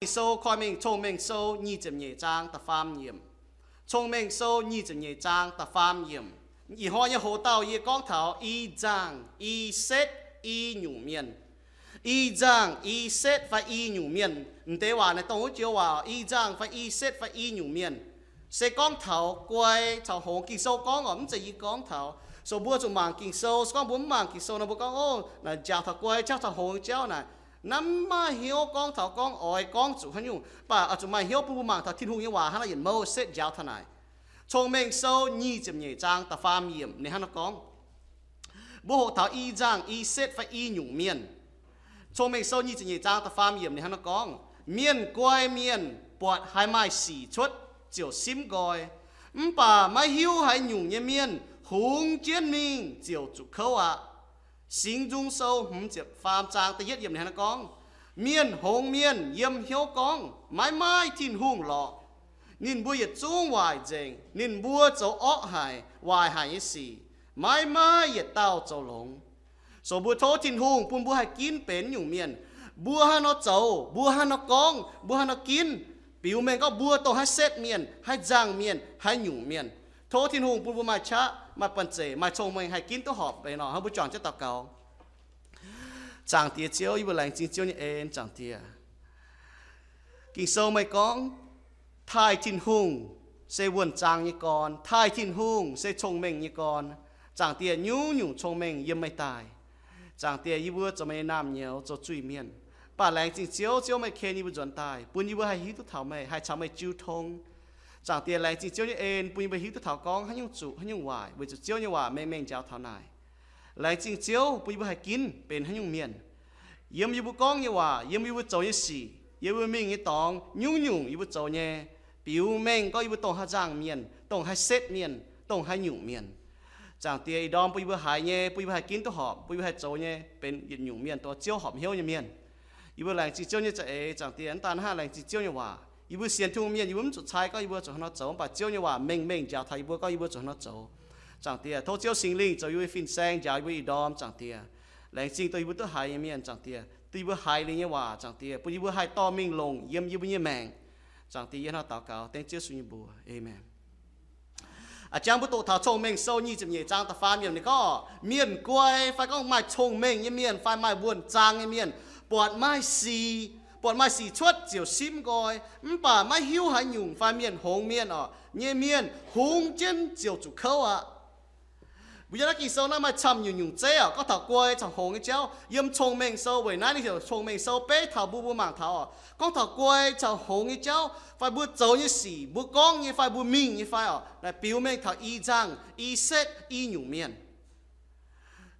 Ging-Sou koi mingh Cong-Mengh Sou nyic ziepc nyeic zaang da'faam yiemc. Cong-Mengh Sou nyic ziepc nyeic zaang da'faam yiemc. Ih hnoi nyei hoc dauh yie gorngv taux i nzangc, i setv, i nyungc mienh. I nzangc, i setv fai i nyungc mienh. M'deix waac naaic dongh wuov joux waac, i nzangc fai i setv fai i nyungc mienh. Se gorngv taux guai caux hngongx. Ging-Sou gorngv oc, mv zeiz yie gorngv taux. So mbuo zuqc mangc Ging-Sou. Se gorngv mbuo mv mangc Ging-Sou nor, mbuo gorngv, o, naaic njaaux taux guai jauv caux hngongx nyei jauv naaic, naaiv mv maaih hnyouv gorngv taux gorngv oix gorngv zuqc haaix nyungc, mv baac oix zuqc maaih hnyouv bun mbuo mangc taux Tin-Hungh nyei waac hnangv naaiv yietc mouh setv njaaux taux naaic. Cong-Mengh Sou nyic ziepc nyeic zaang da'faam yiemc ninh hnangv naaiv gorngv. Mbuo hoqc taux i nzangc, i setv fai i nyungc mienh. Cong-Mengh Sou nyic ziepc nyeic zaang da'faam yiemc ninh hnangv naaiv gorngv, mienh guai mienh buatc haaix maaih sic cuotv ziouc simv nqoi, mv baac maiv hiuv haaix nyungc nyei mienh hungx jienv mingh ziouc zuqc kouv aqv. Singx Nzung Sou hmz ziepc faam zaang da'yietv yiemc ninh hnangv naaiv gorngv, mienh hngongx mienh yiem hnyouv gorngv, maiv maaih Tin-Hungh lorqc. Ninh mbuo yietc zungv waaic nzengc. Ninh mbuo zoux orqv haic, waaic haic nyei sic. Maiv maaih yietc dauh zoux longx. So mbuo tov Tin-Hungh bun mbuo haih ginv benx nyungc mienh. Mbuo haaix nor zoux, mbuo haaix nor gorngv, mbuo haaix nor ginv, biux mengh gorngv mbuo dongh haih setv mienh, haih nzangc mienh, haih nyungc mienh. Tov Tin-Hungh bun mbuo maaih qaqv, maaih banh zeic, maaih cong-mengh haih ginv duqv horpc benx nor. Hnangv mbuo juangc jienv daux gaux. Zaangc Diex Ziouv, yie mbuo laengz zingh Ziouv nyei en, Zaangc Diex. Ging-Sou meih gorngv, taaih Tin-Hungh se wuonh zaang nyei gorn, taaih Tin-Hungh se cong-mengh nyei gorn. Zaangc Diex, nyungc-nyungc cong-mengh yiem meih daaih. Zaangc Diex, yie mbuo zoux meih nyei naamh nyouz, zoux zuiz-mienh. Mv baac laengz zingh Ziouv, Ziouv meih ken yie mbuo nzuonx daaih, bun yie mbuo haih hiuv duqv taux meih, haih caux meih jiu tong. Zaangc Diex, laengz zingh Ziouv nyei en, bun yie mbuo hiuv duqv taux gorngv haaix nyungc zuqc, haaix nyungc waaic, weic zuqc Ziouv nyei waac meih mengh njaaux taux naaic. Laengz zingh Ziouv bun yie mbuo haih ginv benx haaix nyungc mienh. Yiem yie mbuo gorngv nyei waac, yiem yie mbuo zoux nyei sic, yiem yie mbuo mingh nyei dorngx, nyungc-nyungc yie mbuo zoux nyei, biux mengh gorngv yie mbuo dongh haih nzangc mienh, dongh haih setv mienh, dongh haih nyungc mienh. Zaangc Diex, ih ndorm bun yie mbuo haiz nyei, bun yie mbuo haih ginv duqv horpc, bun yie mbuo haih zoux nyei benx yietc nyungc mienh, dongh Ziouv horpc hnyouv nyei mienh. Yie mbuo laengz zingh Ziouv nyei za'eix, Zaangc Diex, mv daan hnangv laengz zingh Ziouv nyei waac. Yie mbuo sienx Tin-Hungh mienh, yie mbuo mv zuqc cai gorngv yie mbuo zuqc haaix nor zoux, mv baac Ziouv nyei waac mengh mengh njaaux taux yie mbuo gorngv yie mbuo zuqc haaix nor zoux. Zaangc Diex, tov Ziouv Singx Lingh zoux yie mbuo fin-saeng njaaux yie mbuo ih ndorm, Zaangc Diex. Laengz zingh dongh yie mbuo duqv haiz nyei mienh, Zaangc Diex, dongh yie mbuo haiz liuz nyei waac, Zaangc Diex, bun yie mbuo haih dorh mingh longc yiem yie mbuo nyei maengc. Zaangc Diex, yie hnangv daux gaux dengv Ziouv Yesu nyei mbuox. Aamen. A'jangv mbuo doqc taux Cong-Mengh Sou nyic ziepc nyeic zaang da'faam yiemc ninh gorngv, mienh guai fai gorngv maaih cong-mengh nyei mienh fai maaih wuonh zaang nyei mienh, buatc maaih sic, buatc maaih sic cuotv ziouc simv nqoi, mv baac maiv hiuv haaix nyungc fai mienh hngongx mienh orqc nyei mienh hungx jienv ziouc zuqc kouv aqv. Mbuo yiem naaiv Ging-Sou naaiv maaih camv nyungc-nyungc zeiv orqc, gorngv taux guai caux hngongx nyei jauv. Yiem Cong-Mengh Sou weic naaiv ninh heuc Cong-Mengh Sou beiv taux mbuo, mbuo mangc taux orqc, gorngv taux guai caux hngongx nyei jauv fai mbuo zoux nyei sic, mbuo gorngv nyei fai mbuo mingh nyei fai orqc, naaic biux mengh taux i nzangc, i setv, i nyungc mienh.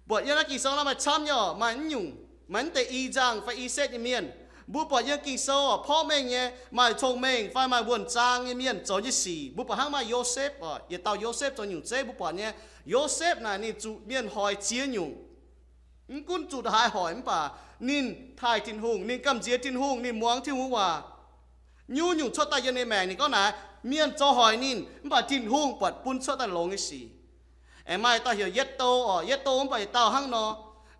Buatc yiem naaiv Ging-Sou naaiv maaih camv nyei orqc, maaih mv nyungc, maaih mv deix i nzangc fai i setv nyei mienh. Mbuo buatc yiem Ging-Sou orqc, porv mengh nyei maaih cong-mengh fai maaih wuonh zaang nyei mienh zoux nyei sic. Mbuo buatc hnangv maaih Yosepv orqc, yietc dauh Yosepv zoux nyungc zeiv mbuo buatc nyei. Yosepv naaic ninh zuqc mienh hoic ziex nyungc. Mv gunv zuqc haaix hoic mv baac ninh taaih Tin-Hungh, ninh gamh nziex Tin-Hungh, ninh muangx Tin-Hungh waac. Nyungc-nyungc cuotv daaih yiem ninh maengc, ninh gorngv naaic, mienh zoux hoic ninh, mv baac Tin-Hungh buatc bun cuotv daaih longx nyei sic. Aengx maaih dauh heuc Yetv-Do orqc, Yetv-Do mv baac yietc dauh hnangv nor.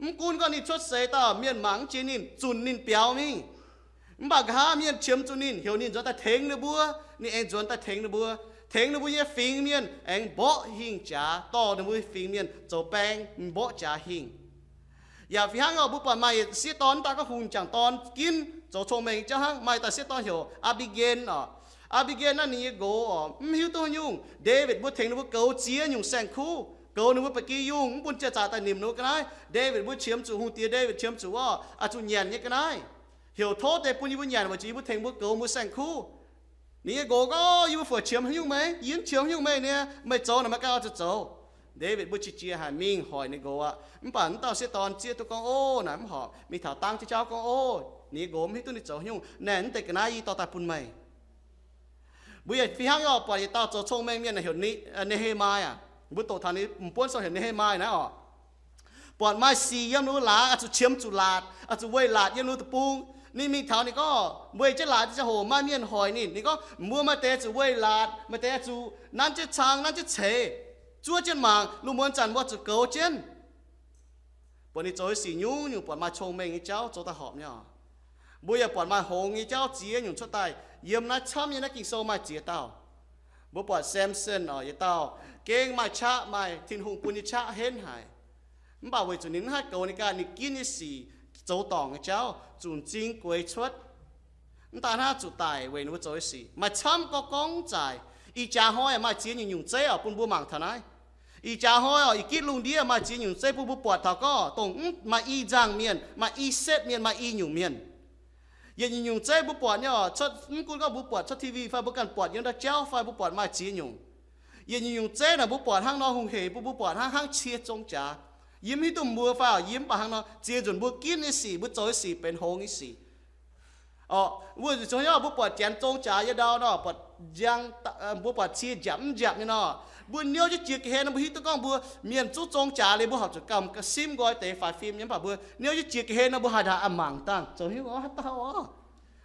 Mv gunv gorngv ninh cuotv seix dauh mienh mangc mv jiex ninh, zunc ninh biaux mingh. Mv baac nqa'haav mienh qiemx zuqc ninh, heuc ninh nzuonx daaih tengx ninh mbuo. Ninh aengx nzuonx daaih tengx ninh mbuo, tengx ninh mbuo nyei fingx mienh aengx mborqv hingh jaax, dorh ninh mbuo fingx mienh zoux baeng mborqv jaax hingh. Yaac fih hnangv orqc, mbuo buatc maaih sieqv dorn, mv daaih gorngv hungh jangc dorn ginv zoux cong-mengh jauv hnangv. Maaih dauh sieqv dorn heuc Aa^mbi^en orqc. Aa^mbi^en naaiv ninh nyei nqox orqc, mv hiuv duqv haaix nyungc. Ndaawitv mbuo tengx ninh mbuo goux ziex nyungc saeng-kuv, goux ninh mbuo ba'gi yungh, mv bun jiex zaac daaih nimc ninh mbuo ga'naaiv. Ndaawitv mbuo qiemx zuqc, hungh diex Ndaawitv qiemx zuqc orqc, oix zuqc nyanc nyei ga'naaiv. Heuc tov deix bun yie mbuo nyanc weic zuqc yie mbuo tengx mbuo goux mbuo saeng-kuv. Ninh nyei nqox gorngv, yie mbuo fungc qiemx haaix nyungc meih? Yie mv qiemx haaix nyungc meih nie. Meih zoux naaic meih ganh oix zuqc zoux. Ndaawitv mbuo qiex jiez haic mingh hoic ninh nqox aqv. Mv baac mv dauh sieqv dorn zieqv duqv gorngv, Ov, naaic mv horpc. Mingh taux dangv jienv jauv gorngv, Ov, ninh nyei nqox mv hiuv duqv ninh zoux haaix nyungc. Naaic mv deix ga'naaiv yie dorh daaih bun meih. Mbuo yaac fih hnangv nyei orqc, buatc yietc dauh zoux cong-mengh mienh naaic heuc Ne, Ne^he^mai aac. Mbuo doqc taux ninh buonv sou heuc Ne^he^mai naaiv orqc. Buatc maaih sic yiem ninh mbuo laatc, oix zuqc qiemx zuqc laatc, oix zuqc weih laatc yiem ninh mbuo deic-bung. Ninh mingh taux ninh gorngv, weih jienv laatc ziangh hoc maaih mienh hoic ninh. Ninh gorngv, mbuo maaih deix zuqc weih laatc, maaih deix zuqc nanv jienv cang, nanv jienv ceix, zuov jienv mangc, lungh muonz zanc mbuo zuqc goux jienv. Buatc ninh zoux nyei sic nyungc-nyungc buatc maaih cong-mengh nyei jauv zoux daaih horpc nyei orqc. Mbuo yaac buatc maaih hngongx nyei jauv ziex nyungc cuotv daaih yiem naaiv camv nyei naaiv Ging-Sou maaih ziex dauh. Mbuo buatc Samson oc, yietc dauh gengh maaih qaqv, maaih Tin-Hungh bun nyei qaqv henv haic. Mv baac weic zuqc ninh mv haih goux ninh ganh, ninh ginv nyei sic zoux dorngc nyei jauv zuqc m'zing gueix cuotv. Mv daaih hnangv zuqc daic weic ninh mbuo zoux nyei sic. Maaih camv gorngv gorngv zaaic. Ih jaax hnoi maaih ziex nyungc-nyungc zeiv oc bun mbuo mangc taux naaiv. Ih jaax hnoi oc, ih gitv lungh ndiev maaih ziex nyungc zeiv bun mbuo buatc taux gorngv dongh mv maaih i nzangh mienh, maaih i setv mienh, maaih i nyungc mienh. Yietc nyungc-nyungc zeiv mbuo buatc nyei oc, cuotv, mv gunv gorngv mbuo buatc cuotv T V fai mbuo ganh buatc yiem ndau jauv fai mbuo buatc maaih ziex nyungc. Yietc nyungc-nyungc zeiv naaic mbuo buatc hnangv nor hungh heic bun mbuo buatc hnangv, hnangv cie zong jaax. Yie mv hiuv duqv mbuo fai oc, yie mv baac hnangv nor, ziex nzunc mbuo ginv nyei sic, mbuo zoux nyei sic benx hngongx nyei sic. Oc, mbuo zuqc hnyouv mbuo buatc janx zong jaax yiem ndau nor, buatc njang, mbuo buatc cie njapc mv njapc nyei nor, mbuo niouv jienv jiex ga'hlen nor, mbuo hiuv duqv gorngv mbuo mienh zungv zong jaax liuz, mbuo horpc zuqc gamh ga'simv nqoi deix faix fim nyei. Mv baac mbuo niouv jienv jiex ga'hlen nor, mbuo haaix ndau a'mangc dangh zoux hnyouv oc, haaix dauh oc.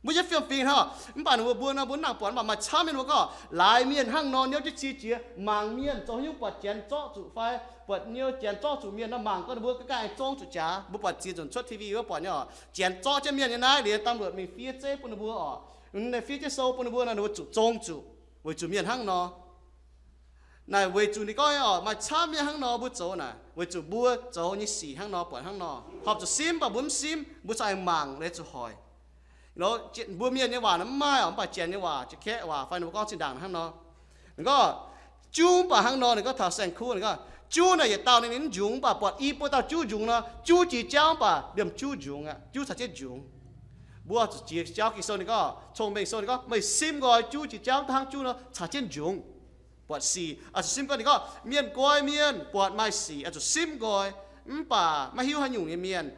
Mbuo yaac fiem-fingx hnangv. Mv baac ninh mbuo, mbuo nor mbuo mv nangc buatc, mv baac maaih camv mienh mbuo gorngv laaix mienh hnangv nor niouv jienv cie jiex mangc mienh, zoux hnyouv buatc janx zorqv zuqc fai buatc niouv janx zorqv zuqc mienh nor, mangc gorngv ninh mbuo ga'ganh zong zuqc jaax. Mbuo buatc ziex nzunc cuotv T V wuov buatc nyei oc, janx zorqv jienv mienh nyei naaiv liuz, ตำรวจ mingh fiev zeiv bun ninh mbuo oc, ninh fiev jienv sou bun ninh mbuo nor, ninh mbuo zuqc zong zuqc weic zuqc mienh hnangv nor. Naaic weic zuqc ninh gorngv nyei oc, maaih camv mienh hnangv nor mbuo zoux naaic, weic zuqc mbuo zoux nyei sic hnangv nor, buatc hnangv nor, horpc zuqc simv, mv baac mbuo mv simv, mbuo cingx aengx mangc liuz zuqc hoic. Mbuo mienh nyei waac naaic mv maaih oc, mv baac janx nyei waac, janx-kaeqv waac fai ninh mbuo gorngv zinh ndaangc hnangv nor. Ninh gorngv, juv mv baac hnangv nor, ninh gorngv taux saeng-kuv, ninh gorngv, juv naaic yietc dauh ninh, ninh mv njungx, mv baac buatc i buo dauh juv njungx nor, juv jiex jauv mv baac liemh juv njungx aqv, juv caux jienv njungx. Mbuo zuqc jiex jauv. Ging-Sou ninh gorngv, Cong-Mengh Sou ninh gorngv, meih simv nqoi juv jiex jauv, hnangv juv nor caux jienv njungx. Buatc sic oix zuqc simv nqoi. Ninh gorngv mienh nqoi mienh buatc maaih sic oix zuqc simv nqoi, mv baac maiv hiuv haaix nyungc nyei mienh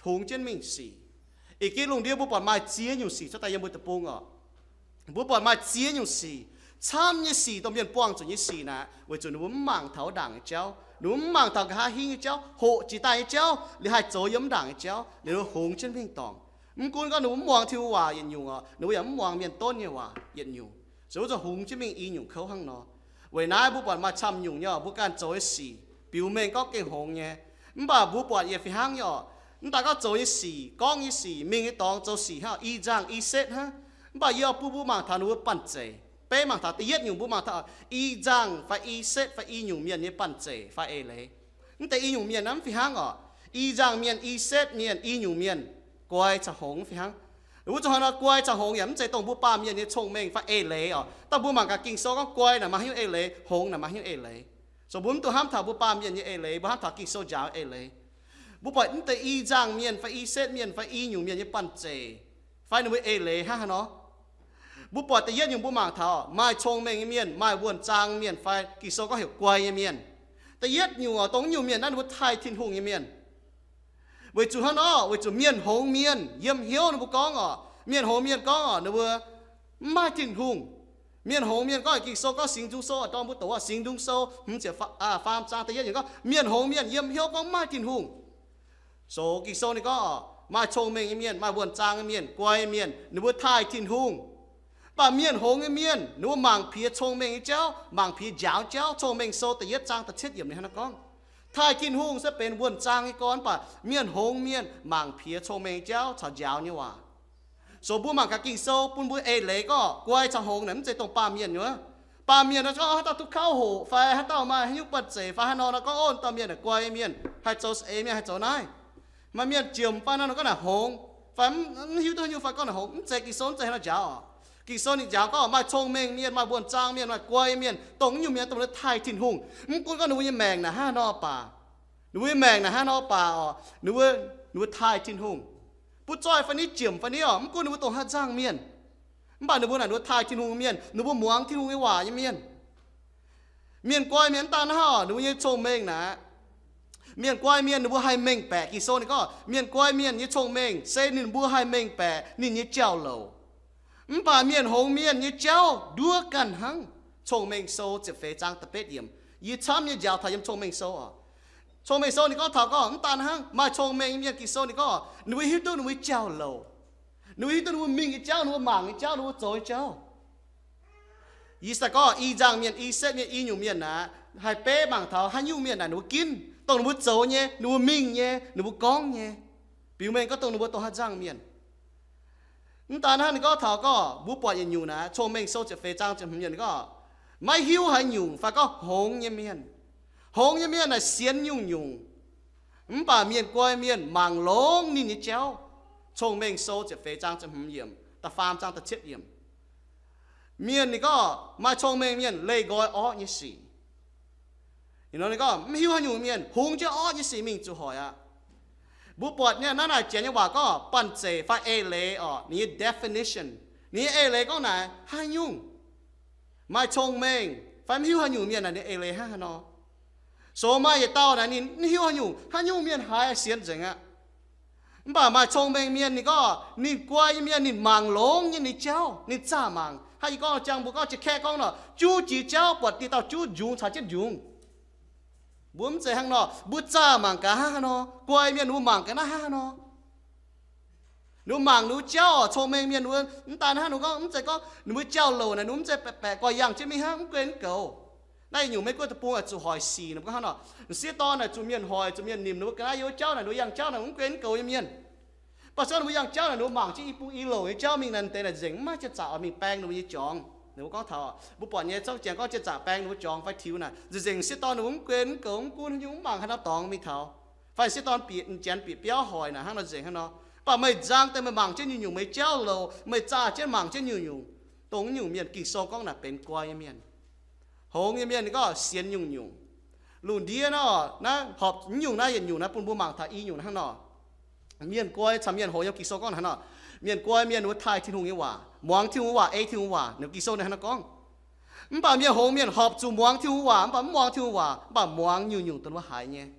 hungx jienv mingh sic. Ih gitv lungh ndiev mbuo buatc maaih ziex nyungc sic cuotv daaih yiem mbuo deic-bung oc. Mbuo buatc maaih ziex nyungc sic, camv nyei sic, dongh mienh buangh zuqc nyei sic naaic, weic zuqc ninh mbuo mv mangc taux wuov ndaangc nyei jauv, ninh mbuo mv mangc taux nqa'haav hingv nyei jauv, hoqc jiex daaih nyei jauv, liuz haih zoux yiem wuov ndaangc nyei jauv, liuz ninh mbuo hungx jienv mingh dorngc. Mv gunv gorngv ninh mbuo mv muangx Tin-Hungh waac yietc nyungc oc, ninh mbuo yaac mv muangx mienh donv nyei waac yietc nyungc. Se wuov zanc hungx jienv mingh i nyungc kouv hnangv nor. Weic naaiv mbuo buatc maaih camv nyungc nyei oc, mbuo ganh zoux nyei sic biux mengh gorngv gengh hngongx nyei. Mv baac mbuo buatc yietc fih hnangv nyei oc, mv daaih gorngv zoux nyei sic, gorngv nyei sic, mingh nyei dorngx zoux sic hnangv i nzangh i setv hnangv. Mv baac yie oix bun mbuo mangc taux ninh mbuo banh zeic. Beiv mangc taux da'yietv nyungc, mbuo mangc taux i nzangh fai i setv fai i nyungc mienh nyei banh zeic fai eix leiz. Mv deix i nyungc mienh naaiv mv fih hnangv oc. I nzangh mienh, i setv mienh, i nyungc mienh, guai caux hngongx mv fih hnangv. Wuov zuqc hnangv nor, guai caux hngongx yaac mv zeiz dongh mbuo baamh mienh nyei cong-mengh fai eix leiz oc. Dangh mbuo mangc gaax Ging-Sou gorngv guai naaic maaih haaix nyungc eix leiz, hngongx naaic maaih haaix nyungc eix leiz. So mbuo mv dungx hnamv taux mbuo baamh mienh nyei eix leiz, mbuo hnamv taux Ging-Sou njaaux eix leiz. Mbuo buatc mv deix i nzangh mienh fai i setv mienh fai i nyungc mienh nyei banh zeic fai ninh mbuo eix leiz hnangv haaix nor. Mbuo buatc da'yietv nyungc mbuo mangc taux maaih cong-mengh nyei mienh, maaih wuonh zaang mienh fai Ging-Sou gorngv heuc guai nyei mienh. Da'yietv nyungc oc, dongh nyungc mienh naaiv ninh mbuo taaih Tin-Hungh nyei mienh. Weic zuqc hnangv nor, weic zuqc mienh hngongx mienh yiem hnyouv ninh mbuo gorngv oc, mienh hngongx mienh gorngv oc, ninh mbuo mv maaih Tin-Hungh. Mienh hngongx mienh gorngv, Ging-Sou gorngv Singx Nzung Sou oc, dorh mbuo doqc oc, Singx Nzung Sou hmz ziepc faam zaang da'yietv nyungc gorngv mienh hngongx mienh yiem hnyouv gorngv mv maaih Tin-Hungh. So Ging-Sou ninh gorngv oc, maaih cong-mengh nyei mienh, maaih wuonh zaang nyei mienh, guai nyei mienh, ninh mbuo taaih Tin-Hungh. Mv baac mienh hngongx nyei mienh ninh mbuo mangc piex cong-mengh nyei jauv, mangc piex njaaux jauv. Cong-Mengh Sou da'yietv zaang da'cietv yiemc ninh hnangv naaiv gorngv, taaih Tin-Hungh se benx wuonh zaang nyei gorn, mv baac mienh hngongx mienh mangc piex cong-mengh nyei jauv caux njaaux nyei waac. So mbuo mangc gaax Ging-Sou bun mbuo eix leiz gorngv guai caux hngongx naaic mv zeiz dongh baamh mienh nyei. Baamh mienh nor gorngv haaix dauh duqv kauv hoqc fai haaix dauh maaih haaix nyungc banh zeic fai haaix nor nor gorngv, ov, dauh mienh naaic guai mienh, haih zoux saeng-eix mienh, haih zoux naaiv. Maaih mienh jiemc fai nor nor gorngv naaic hngongx, fai mv hiuv duqv haaix nyungc fai gorngv naaic hngongx. Mv zeiz, Ging-Sou mv zeiz hnangv nor njaaux oc. Ging-Sou ninh njaaux gorngv maaih cong-mengh mienh, maaih wuonh zaang mienh, maaih guai mienh, dongh naaiv nyungc mienh dongh ninh taaih Tin-Hungh. Mv gunv gorngv ninh mbuo nyei maengc naaic hnangv haaix nor baac, ninh mbuo nyei maengc naaic hnangv haaix nor baac oc, ninh mbuo, ninh mbuo taaih Tin-Hungh. Butv zoih fai ni, jiemc fai ni oc, mv gunv ninh mbuo dongh haaix nzangh mienh, mv baac ninh mbuo naaic ninh mbuo taaih Tin-Hungh nyei mienh, ninh mbuo muangx Tin-Hungh nyei waac nyei mienh. Mienh guai mienh mv daan hnangv oc, ninh mbuo nyei cong-mengh naaic, mienh guai mienh ninh mbuo haih mengh baeqc. Ging-Sou ninh gorngv mienh guai mienh nyei cong-mengh se ninh mbuo haih mengh baeqc ninh nyei jauv-louc. Mv baac mienh hngongx mienh nyei jauv nduov ganh hnangv. Cong-Mengh Sou ziepc feix zaang da'betv yiemc. Yie camv nyei njaaux taux yiem Cong-Mengh Sou oc. Cong-Mengh Sou ninh gorngv taux gorngv mv daan hnangv, maaih cong-mengh nyei mienh, Ging-Sou ninh gorngv ninh mbuo hiuv duqv ninh mbuo jauv-louc. Ninh mbuo hiuv duqv ninh mbuo mingh nyei jauv, ninh mbuo mangc nyei jauv, ninh mbuo zoux nyei jauv. Yie daaih gorngv i nzangh mienh, i setv mienh, i nyungc mienh naaic, haih beiv mangc taux haaix nyungc mienh naaic ninh mbuo ginv, dongh ninh mbuo zoux nyei, ninh mbuo mingh nyei, ninh mbuo gorngv nyei. Biux mengh gorngv dongh ninh mbuo dongh haaix nzangh mienh. Mv daan hnangv, ninh gorngv taux gorngv mbuo buatc yietc nyungc naaic, Cong-Mengh Sou ziepc feix zaang ziepc hmz yiemc gorngv, maiv hiuv haaix nyungc fai gorngv hngongx nyei mienh. Hngongx nyei mienh naaic sienx nyungc-nyungc. Mv baac mienh guai mienh mangc longx ninh nyei jauv. Cong-Mengh Sou ziepc feix zaang ziepc hmz yiemc, da'faam zaang da'cietv yiemc. Mienh ninh gorngv maaih cong-mengh mienh leih nqoi orqv nyei sic. Ninh gorngv mv hiuv haaix nyungc mienh hungx jienv orqv nyei sic mingh zuqc hoic aqv. Mbuo buatc nyei naaiv naaic janx nyei waac gorngv banh zeic fai eix leiz orqc, ninh nyei definition, ninh nyei eix leiz gorngv naaic haaix nyungc maaih cong-mengh fai mv hiuv haaix nyungc mienh naaic ninh eix leiz hnangv haaix nor. Sou maaih yietc dauh naaic ninh mv hiuv haaix nyungc, haaix nyungc mienh haiz sienx nzengc aqv. Mv baac maaih cong-mengh mienh ninh gorngv ninh guai nyei mienh ninh mangc longx nyei ninh jauv, ninh zaah mangc. Hnangv yie gorngv jang mbuo gorngv jiex kaeqv gorngv nor, juv jiex jauv buatc dieh dauh juv njungx caux jienv njungx. Mbuo mv zeiz hnangv nor, mbuo zaah mangc gaax hnangv haaix nor, guai mienh mbuo mangc gaax naaiv hnangv haaix nor. Ninh mbuo mangc ninh mbuo jauv oc, cong-mengh mienh ninh mbuo mv daan hnangv ninh mbuo gorngv mv zeiz gorngv ninh mbuo jauv-louc naaic ninh mbuo mv zeiz baeqc baeqc gorx-youngh jienv mingh hnangv, mv guei mv goux. Naaiv yietc nyungc Meiv Guoqv deic-bung oix zuqc hoic sic ninh mbuo hnangv nor. M'sieqv dorn naaic zuqc mienh hoic, zuqc mienh nimc ninh mbuo ga'naaiv yiem wuov jauv naaic, ninh mbuo yangh jauv naaic mv guei mv goux nyei mienh. Mv baac se gorngv ninh mbuo yangh jauv naaic ninh mbuo mangc jienv i bung i louc nyei jauv mingh naaic, deix naaic nzengc mv maaih janx-zaqc oix mingh baeng ninh mbuo nyei jangx. Ninh mbuo gorngv taux, mbuo buatc nyei zouv janx gorngv janx-zaqc baeng ninh mbuo jangx fai tiux naaic, nzengc m'sieqv dorn ninh mbuo mv guei mv goux mv gunv haaix nyungc mv mangc haaix nor dorngx mingh taux. Fai m'sieqv dorn bieqc, janx bieqc biauv hoic naaic hnangv nor nzengc hnangv nor. Mv baac meih nzang deix meih mangc jienv nyungc-nyungc meih jauv-louc, meih zaah jienv mangc jienv nyungc-nyungc, dongh nyungc mienh Ging-Sou gorngv naaic benx guai nyei mienh. Hngongx nyei mienh ninh gorngv sienx nyungc-nyungc. Lungh ndiev nor, naaiv horpc nyungc naaiv yietc nyungc naaiv bun mbuo mangc taux i nyungc hnangv nor. Mienh guai caux mienh hngongx yiem Ging-Sou gorngv hnangv nor. Mienh guai mienh wuov taaih Tin-Hungh nyei waac, muangx Tin-Hungh waac, ei Tin-Hungh waac, ninh Ging-Sou ninh hnangv nor gorngv. Mv baac mienh hngongx mienh horpc zuqc muangx Tin-Hungh waac, mv baac mv muangx Tin-Hungh waac, mv baac muangx nyungc-nyungc dongh wuov haiz nyei.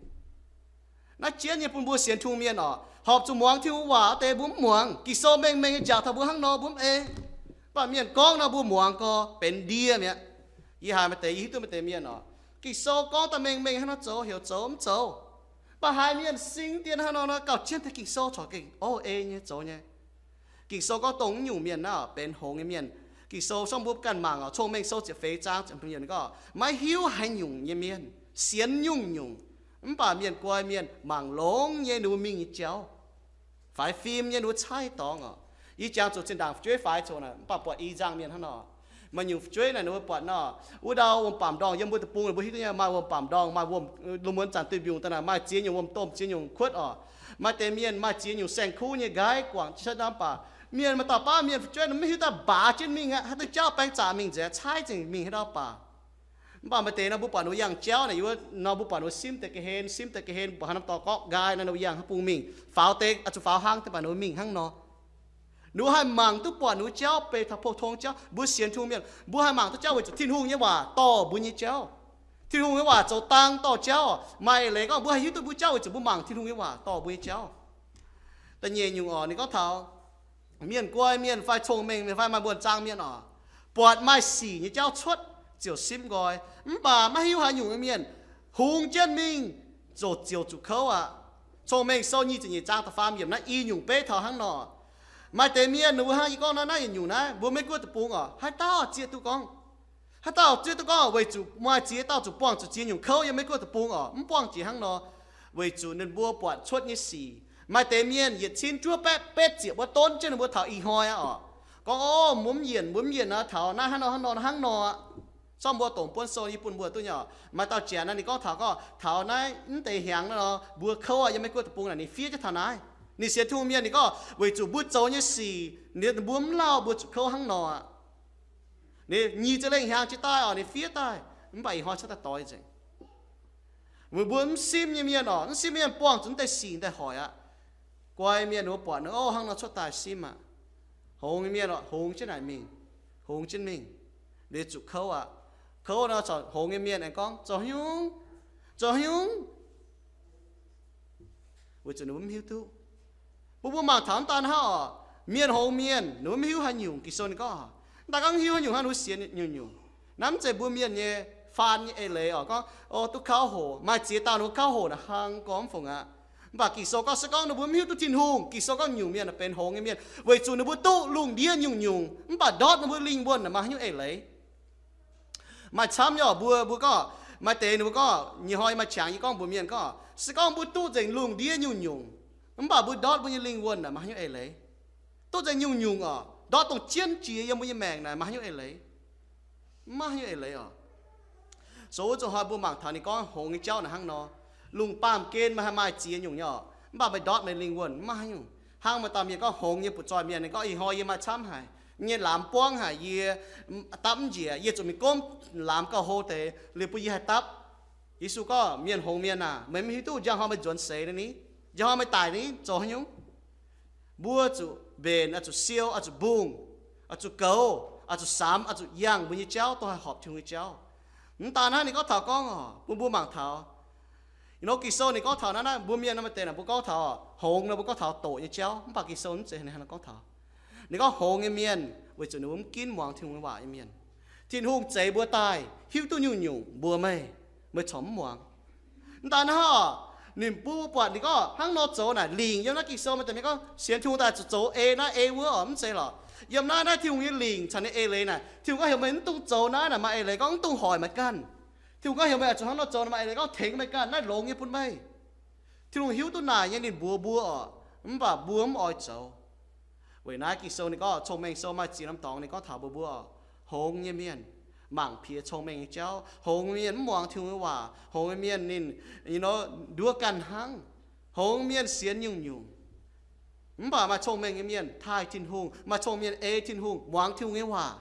Naaiv jienv nyei bun mbuo sienx Tin-Hungh mienh oc, horpc zuqc muangx Tin-Hungh waac deix mbuo mv muangx. Ging-Sou mengh mengh nyei jaax taux mbuo hnangv nor mbuo mv ei. Mv baac mienh gorngv nor mbuo muangx gorx benx ndie mi'aqv. Yie haiz maaih deix, yie hiuv duqv maaih deix mienh oc, Ging-Sou gorngv daaih mengh mengh hnangv nor zoux heuc zoux mv zoux. Mv baac haiz mienh sing dien hnangv nor nor gauh jienv deix Ging-Sou corc gengh o ei nyei zoux nyei. Ging-Sou gorngv dongh nyungc mienh naaiv benx hngongx nyei mienh. Ging-Sou song mbuo ganh mangc oc, Cong-Mengh Sou ziepc feix zaang ziepc hmz yiemc gorngv maiv hiuv haaix nyungc nyei mienh, sienx nyungc-nyungc. Mv baac mienh guai mienh mangc longx nyei ninh mbuo mingh nyei jauv, faix fim nyei ninh mbuo caaiv dorngx oc. Yie jangx zuqc zinh ndaangc fu'jueiv faix coc naaic, mv baac buatc i nzangc mienh hnangv nor. Maaih nyungc fu'jueiv naaic ninh mbuo buatc nor, wuov ndau wuom-baamc ndorngh yiem mbuo deic-bung, mbuo hiuv duqv nyei, maaih wuom-baamc ndorngh, maaih wuom, lungh muonz zanc duih mbiungc daaih naaic maaih ziex nyungc wuom-domh, ziex nyungc kuotv oc. Maaih deix mienh maaih ziex nyungc saeng-kuv nyei nqaiv guangc jienv cuotv nor, mv baac mienh maaih dauh baav mienh fu'jueiv mv hiuv duqv baac jienv mingh aqv, haaix dauh jauv baengx zaqc mingh nzengc, caaiv zingh mingh haaix dauh baac. Mv baac maaih deix nor mbuo buatc ninh mbuo yangh jauv naaic, yie nor mbuo buatc ninh mbuo simv deix ga'hlen, simv deix ga'hlen, buatc haaix norm dorngx gorqv nqaai nor, ninh mbuo yangh haaix bung mingh, faaux deix oix zuqc faaux hnangv deix, baac ninh mbuo mingh hnangv nor. Ninh mbuo haih mangc duqv buatc ninh mbuo jauv beiv taux pou-tong jauv. Mbuo sienx Tin-Hungh mienh, mbuo haih mangc duqv jauv weic zuqc Tin-Hungh nyei waac dorh mbuo nyei jauv. Tin-Hungh nyei waac zoux dang dorh jauv. Maaih eix leiz gorngv mbuo haih hiuv duqv mbuo jauv weic zuqc mbuo mangc Tin-Hungh nyei waac dorh mbuo nyei jauv. Da'nyeic nyungc oc, ninh gorngv taux mienh guai mienh fai cong-mengh mienh fai maaih mbuo zaang mienh oc, buatc maaih sic nyei jauv cuotv ziouc simv nqoi, mv baac maiv hiuv haaix nyungc nyei mienh hungx jienv mingh ziouc ziouc zuqc kouv aqv. Cong-Mengh Sou nyic ziepc nyeic zaang da'faam yiemc naaiv i nyungc beiv taux hnangv nor. Maaih deix mienh ninh mbuo hnangv yie gorngv naaiv, naaiv yietc nyungc naaiv mbuo Meiv Guoqv deic-bung oc, haaix dauh zieqv duqv gorngv, haaix dauh zieqv duqv gorngv weic zuqc maaih ziex dauh zuqc buangh zuqc ziex nyungc kouv yiem Meiv Guoqv deic-bung oc, mv buangh jiex hnangv nor. Weic zuqc ninh mbuo buatc cuotv nyei sic, maaih deix mienh yietc cin juov baeqv betv ziepc wuov donv jienv ninh mbuo taux ih hnoi aqv oc. Gorngv, o, mbuo mv yienc, mbuo mv yienc nor, taux naaiv hnangv nor hnangv nor hnangv nor aqv. Zorqv mbuo dongc buonv sou yie bun mbuo duqv nyei oc. Maaih dauh janx naaiv ninh gorngv taux gorngv taux naaiv mv deix hnyangx naaiv nor mbuo kouv aqv, yiem Meiv Guoqv deic-bung naaic ninh fiev jienv taux naaiv. Ninh sienx Tin-Hungh mienh ninh gorngv weic zuqc mbuo zoux nyei sic, ninh mbuo mv lauh mbuo zuqc kouv hnangv nor aqv. Ninh nyic ziepc lengh hnyangx jiex daaih oc, ninh fiev daaih, mv baac ih hnoi cuotv daaih doix nzengc. Mbuo mv simv nyei mienh oc, mv simv mienh buangh zuqc mv deix sic daaih hoic aqv. Guai mienh mbuo buatc ninh, o, hnangv nor cuotv daaih simv aqv. Hngongx nyei mienh oc, hngongx jienv naaic mingh, hngongx jienv mingh, liuz zuqc kouv aqv. Kouv nor corc hngongx nyei mienh aengx gorngv, zoux haaix nyungc, zoux haaix nyungc? Weic zuqc ninh mbuo mv hiuv duqv. Bun mbuo mangc taux mv daan hnangv oc, mienh hngongx mienh ninh mbuo mv hiuv haaix nyungc. Ging-Sou ninh gorngv, mv daan gorngv mv hiuv haaix nyungc hnangv, ninh mbuo sienx nyungc-nyungc. Naaiv mv zeiz mbuo mienh nyei faan nyei eix leiz oc. Gorngv, o, duqv kouv hoc, maaih ziex dauh ninh mbuo kouv hoc naaic hlang gormx fungc aqv. Mv baac Ging-Sou gorngv se gorngv ninh mbuo mv hiuv duqv Tin-Hungh, Ging-Sou gorngv nyungc mienh naaic benx hngongx nyei mienh, weic zuqc ninh mbuo duqv lungh ndiev nyungc-nyungc, mv baac ndortv ninh mbuo lingh wuonh naaic maaih haaix nyungc eix leiz. Maaih camv nyei oc, mbuo, mbuo gorngv, maaih deix ninh mbuo gorngv, nyei hnoi maaih qangx yie gorngv mbuox mienh gorngv, se gorngv mbuo duqv nzengc lungh ndiev nyungc-nyungc, mv baac mbuo ndortv mbuo nyei lingh wuonh naaic maaih haaix nyungc eix leiz. duqv nzengc nyungc-nyungc oc, ndortv dongh jienv jiex yiem mbuo nyei maengc naaic maaih haaix nyungc eix leiz? Mv maaih haaix nyungc eix leiz oc. So wuov zuqc hnoi mbuo mangc taux ninh gorngv hngongx nyei jauv naaic hnangv nor, lungh baamh gen meih haih maaih ziex nyungc nyei oc, mv baac meih ndortv meih lingh wuonh mv maaih haaix nyungc. Hnangv maaih dauh mienh gorngv hngongx nyei butv-zoih mienh, ninh gorngv, ih hnoi yie maaih camv haic, nyei lamz buangv haic, yie dapv mv njiec, yie zuqc mingh gomv lamz gauh hlo deix liuz bun yie haih dapv. Yesu gorngv, mienh hngongx mienh aac, meih mv hiuv duqv njang hnoi meih nzuonx seix ni? Njang hnoi meih daic ni? Zoux haaix nyungc? Mbuo zuqc mbenc, oix zuqc siou, oix zuqc mbungh, oix zuqc goux, oix zuqc samx, oix zuqc yangh mbuo nyei jauv dongh haih horpc Tin-Hungh nyei jauv. Mv daan hnangv, ninh gorngv taux gorngv oc, bun mbuo mangc taux, you know, Ging-Sou ninh gorngv taux naaiv, naaiv mbuo mienh nor maaih deix naaic mbuo gorngv taux hngongx nor mbuo gorngv taux doqc nyei jauv, mv baac Ging-Sou mv zeiz hnangv nor gorngv taux. Ninh gorngv hngongx nyei mienh weic zuqc ninh mbuo mv ginv muangx Tin-Hungh nyei waac nyei mienh. Tin-Hungh zeix mbuo daaih hiuv duqv nyungc-nyungc mbuox meih, meih corc mv muangx. Mv daan hnangv oc, ninh bun mbuo buatc ninh gorngv hnangv nor zoux naaic lingc. Yiem naaiv Ging-Sou maaih deix mienh gorngv sienx Tin-Hungh daaih zuqc zoux ei naaiv ei wuov oc, mv zeiz lorqc. Yiem naaiv, naaiv Tin-Hungh nyei lingc caux ninh eix leiz naaic, Tin-Hungh gorngv heuc meih mv dungx zoux naaiv naaic maaih eix leiz gorngv mv dungx hoic meih ganh. Tin-Hungh gorngv heuc meih oix zuqc hnangv nor zoux naaic maaih eix leiz gorngv tengx meih ganh, naaiv longx nyei bun meih. Tin-Hungh hiuv duqv naaic nyei ninh mbuox mbuo oc, mv baac mbuo mv oix zoux. Weic naaiv Ging-Sou ninh gorngv, Cong-Mengh Sou maaih ziex norm dorngx ninh gorngv taux mbuox mbuo oc, hngongx nyei mienh mangc piex cong-mengh nyei jauv. Hngongx nyei mienh mv muangx Tin-Hungh nyei waac. Hngongx nyei mienh ninh, you know, nduov ganh hnangv. Hngongx nyei mienh sienx nyungc-nyungc. Mv baac maaih cong-mengh nyei mienh taaih Tin-Hungh, maaih cong-mengh mienh ei Tin-Hungh, muangx Tin-Hungh nyei waac.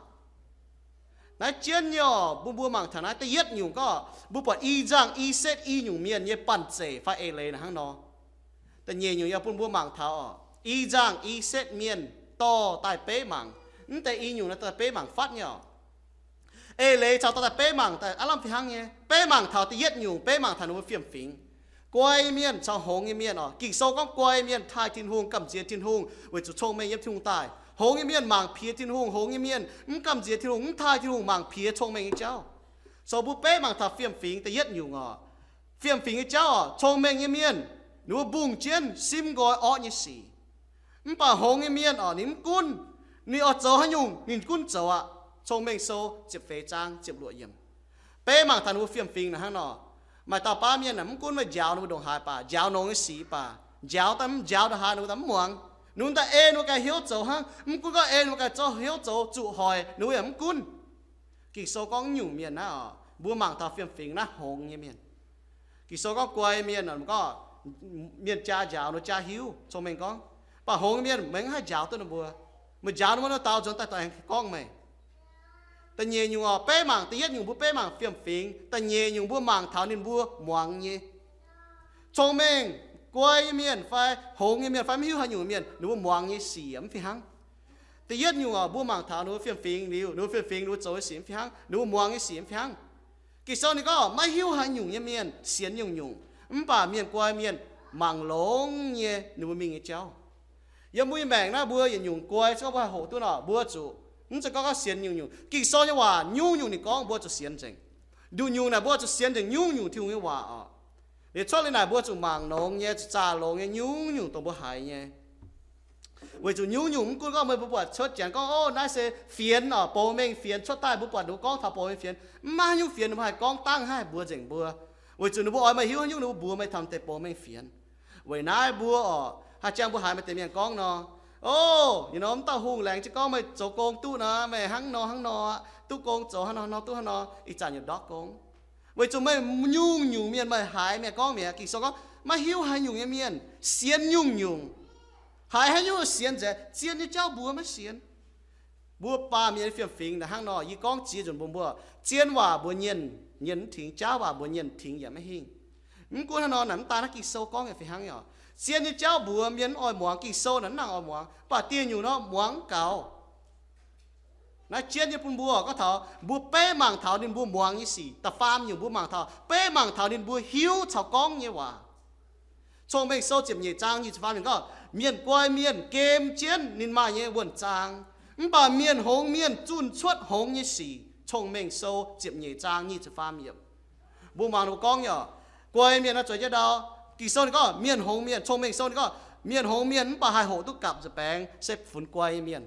Naaiv jienv nyei oc, mbuo, mbuo mangc taux naaiv da'yietv nyungc gorngv, mbuo buatc i nzangh i setv i nyungc mienh nyei banh-zeic fai eix leiz naaic hnangv nor. Da'nyeic nyungc yaac bun mbuo mangc taux oc, i nzangh i setv mienh dorh daaih beiv mangc. Mv deix i nyungc naaiv dorh beiv mangc fatv nyei oc. Eix leiz caux dorh daaih beiv mangc daaih aav lamh fih hnangv nyei. Beiv mangc taux da'yietv nyungc, beiv mangc taux ninh mbuo fiem-fingx. Guai mienh caux hngongx nyei mienh oc. Ging-Sou gorngv guai mienh taaih Tin-Hungh, gamh nziex Tin-Hungh, weic zuqc cong-mengh yiem Tin-Hungh daaih. Hngongx nyei mienh mangc piex Tin-Hungh, hngongx nyei mienh mv gamh nziex Tin-Hungh, mv taaih Tin-Hungh, mangc piex cong-mengh nyei jauv. So mbuo beiv mangc taux fiem-fingx da'yietv nyungc oc. Fiem-fingx nyei jauv oc, cong-mengh nyei mienh, ninh mbuo mbungh jienv sim nqoi orqv nyei sic. Mv baac hngongx nyei mienh oc, ninh mv gunv, ninh oix zoux haaix nyungc ninh gunv zoux aqv. Cong-Mengh Sou ziepc feix zaang ziepc luoqc yiemc. Beiv mangc taux ninh mbuo fiem-fingx naaic hnangv nor. Maaih dauh baav mienh naaic mv gunv meih njaaux ninh mbuo ndongc haaix baac, njaaux longx nyei sic baac, njaaux daaih mv njaaux ndongc haaix ninh mbuo daaih mv muangx. Ninh mbuo daaih ei ninh mbuo ganh hnyouv zoux hnangv, mv gunv gorngv ei ninh mbuo ganh zorqv hnyouv zoux zuqc hoic ninh mbuo yaac mv gunv. Ging-Sou gorngv nyungc mienh naaiv oc, mbuo mangc taux fiem-fingx naaiv hngongx nyei mienh. Ging-Sou gorngv guai mienh, gorngv mienh jaa njaaux ninh jaa hiuv, cong-mengh gorngv. Mv baac hngongx mienh meih mv haih njaaux duqv ninh mbuo. Meih njaaux ninh mbuo nor, daaux nzuonx daaih dorh aengx gorngv meih. Da'nyeic nyungc oc, beiv mangc, da'yietv nyungc mbuo beiv mangc fiem-fingx, da'nyeic nyungc mbuo mangc taux ninh mbuo muangx nyei. Cong-mengh, guai nyei mienh fai hngongx nyei mienh fai mv hiuv haaix nyungc mienh, ninh mbuo muangx nyei sic mv fih hnangv. Da'yietv nyungc oc, mbuo mangc taux ninh mbuo fiem-fingx liuz, ninh mbuo fiem-fingx ninh mbuo zoux nyei sic mv fih hnangv, ninh mbuo muangx nyei sic mv fih hnangv. Ging-Sou ninh gorngv maiv hiuv haaix nyungc nyei mienh sienx nyungc-nyungc, mv baac mienh guai mienh mangc longx nyei ninh mbuo mingh nyei jauv. Yiem mbuo nyei maengc naaiv mbuo yietc nyungc guai se gorngv mbuo haih hoqc duqv nor, mbuo zuqc, mv zeiz gorngv gorngv sienx nyungc-nyungc. Ging-Sou nyei waac nyungc-nyungc ninh gorngv mbuo zuqc sienx nzengc. Nduqc nyungc naaic mbuo zuqc sienx nzengc nyungc-nyungc Tin-Hungh nyei waac oc. Liuz cuotv liuz naaic mbuo zuqc mangc longx nyei, zuqc zaah longx nyei nyungc-nyungc dongh mbuo haiz nyei. Weic zuqc nyungc-nyungc mv gunv gorngv meih mbuo buatc cuotv janx gorngv, ov, naaiv se fienx oc, bouc mengh fienx cuotv daaih, mbuo buatc ninh mbuo gorngv taux bouc mengh fienx, mv maaih haaix nyungc fienx ninh mbuo haih gorngv dangh haih mbuox nzengc mbuo. Weic zuqc ninh mbuo oix meih hiuv haaix nyungc ninh mbuo mbuox meih taux deix bouc mengh fienx. Weic naaiv mbuo oc, haih jangx mbuo haiz maaih deix mienh gorngv nor, ov, you know, mv dauh hungh laengz jienv gorngv meih zoux gong duqv nor, meih hnangv nor hnangv nor, duqv gong zoux hnangv nor hnangv nor duqv hnangv nor, ih zanc yaac ndortv gong. Weic zuqc meih nyungc-nyungc mienh meih haiz mienh gorngv mi'aqv. Ging-Sou gorngv maiv hiuv haaix nyungc nyei mienh sienx nyungc-nyungc. Haiz haaix nyungc sienx nzengc, zien nyei jauv mbuox maiv sienx. Mbuo baamh mienh fiem-fingx naaic hnangv nor, yie gorngv ziex nzunc mbuox mbuo, zien waac mbuox nyienh, nyienh mv tingx, jaav waac mbuox nyienh tingx yaac maiv hingh. Mv gunv hnangv nor naaic, mv daan naaiv Ging-Sou gorngv yaac fih hnangv nyei oc. Zien nyei jauv mbuox mienh mv oix muangx, Ging-Sou naaic mv nangc oix muangx, mv baac dieh nyungc nor muangx mv gaux. Naaiv jienv nyei bun mbuo gorngv taux mbuo beiv mangc taux ninh mbuo muangx nyei sic. Da'faam nyungc mbuo mangc taux, beiv mangc taux ninh mbuo hiuv caux gorngv nyei waac. Cong-Mengh Sou ziepc nyeic zaang nyic ziepc faam ninh gorngv, mienh guai mienh gem jienv ninh maaih nyei wuonh zaang, mv baac mienh hngongx mienh zunh cuotv hngongx nyei sic. Cong-Mengh Sou ziepc nyeic zaang nyic ziepc faam yiemc. Mbuo mangc ninh mbuo gorngv nyei oc, guai mienh naaiv zueiz jienv ndau. Ging-Sou ninh gorngv mienh hngongx mienh, Cong-Mengh Sou ninh gorngv mienh hngongx mienh mv baac haih hoqc duqv gapv nza'baengx se funx guai nyei mienh.